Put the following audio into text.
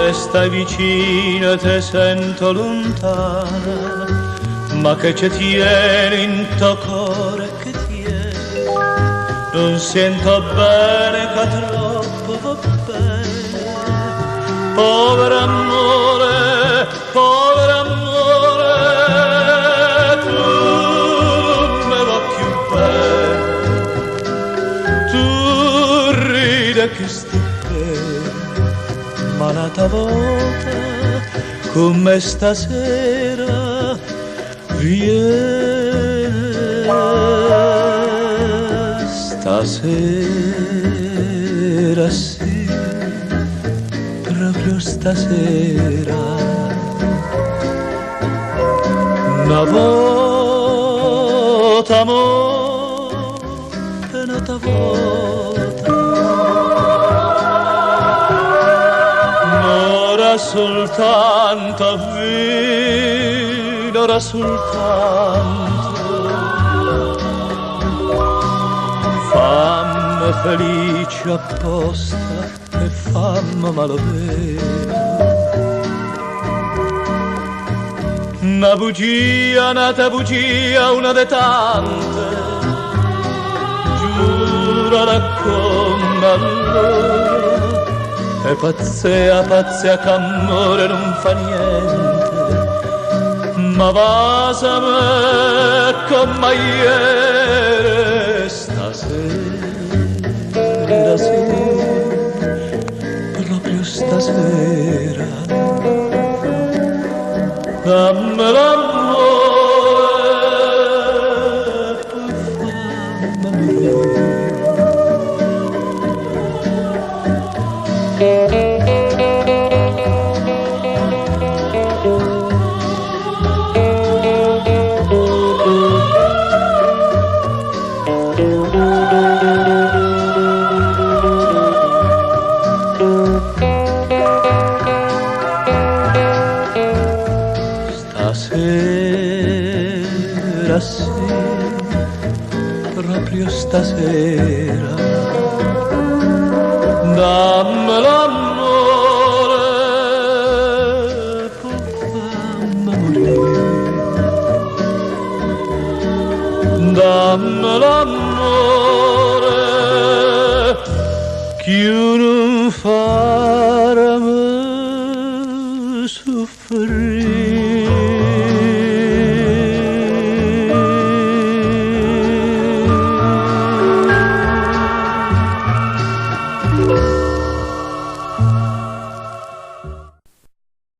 Me stai vicino, te sento lontana, ma che ci tieni in tuo cuore che tieni? Non sento bene che troppo va bene. Povero amore, povero amore, tu non me va più bene. Tu ride che sto bene, ma l'altra volta come stasera viene stasera sì, proprio stasera. Una volta amore, un'altra volta. Ora soltanto vino, ora soltanto. Fammi felice apposta e fammi malvero. Una bugia, nata bugia, una de tante, giurala come allora. E pazzia, pazzia che amore non fa niente, ma vasame come ieri stasera, sì, proprio stasera. Dammi l'amore, poi fammi morire. Stasera sì, proprio stasera. Dammi l'amore, poi fammi morire. Dammi l'amore, che non farmi soffrire.